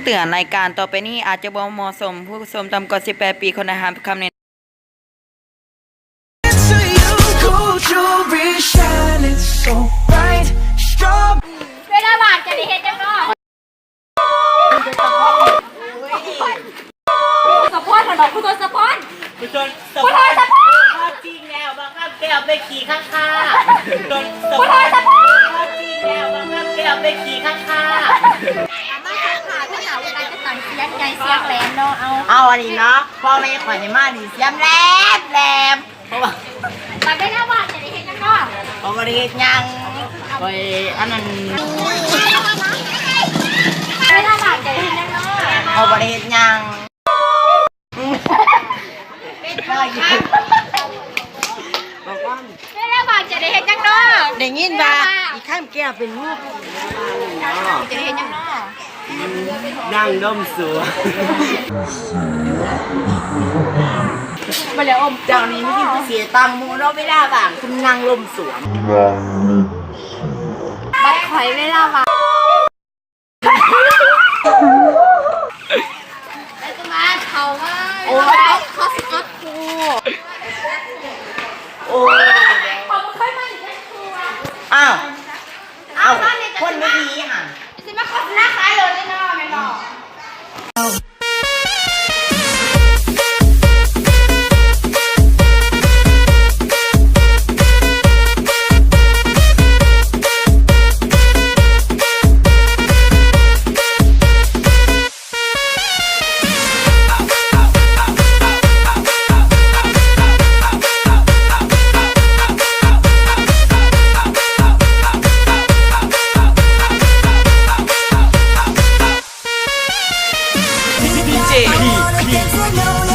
ເຕືອນ ລາຍການຕໍ່ໄປນີ້ອາດຈະບໍ່ເໝາະສົມ. ຜູ້ຊົມຕ່ຳກວ່າສິບແປດປີ ຄວນໄດ້ຮັບຄຳແນະນຳ. ເວລາວ່າງຈະໄດ້ເຮັດຫຍັງເນາະ? ສະພອນ ເພິ່ນບອກ ຄູໂຕສະພອນ ຄູໂຕສະພອນ ຄວາມຈິງແລ້ວ ບັກຄຳແກ້ວໄປຂີ້ຄ້າງຄາ ຄູໂຕສະພອນ ຄວາມຈິງແລ້ວ ບັກຄຳແກ້ວໄປຂີ້ຄ້າງຄາ ມາຫາເຈົ້າໜ້າເວລາຈະຕັ້ງສຽງໃຫຍ່ສຽງແຫຼມເນາະ ເອົາ ເອົາອັນນີ້ເນາະ ພໍ່ແມ່ຂ້ອຍໃຫ້ມານີ້ສຽງແຫຼມແຫຼມ ເພາະວ່າ ບັດເວລາວ່າງຈະໄດ້ເຮັດຫຍັງເນາະ? ເຮົາບໍ່ໄດ້ເຮັດຫຍັງ ຂ້ອຍອັນນັ້ນ ເວລາວ່າງຈະໄດ້ເຮັດຫຍັງເນາະ? ເຮົາບໍ່ໄດ້ເຮັດຫຍັງ ເວລາວ່າງຈະໄດ້ເຮັດຫຍັງເນາະ? ໄດ້ຍິນວ່າອີ່ຄຳແກ້ວເປັນໝູ່ ຈະໄດ້ເຮັດຫຍັງເນາະ? ນັ່ງລົມສວນ ບໍ່ແລ້ວອົມ ເຈົ້ານີ້ມີແຕ່ຊິຕັ້ງໝູ່ເນາະ ເວລາວ່າງຄືນັ່ງລົມສວນ ບັດຂ້ອຍເວລາວ່າງ ແລ້ວກໍມາເຂົ້າມາ ໂອ້ຍ ເຂົາຊິຈົດຄູ່ ໂອ້ຍ ຂ້ອຍບໍ່ເຄີຍມາຢູ່ຈັກເທື່ອ ອ້າວ ອ້າວ ຄົນບໍ່ດີຫັ້ນ ຊິມາໂຄສະນາຂາຍລົດແນ່ນອນແມ່ນບໍ່? ດີເຈ P P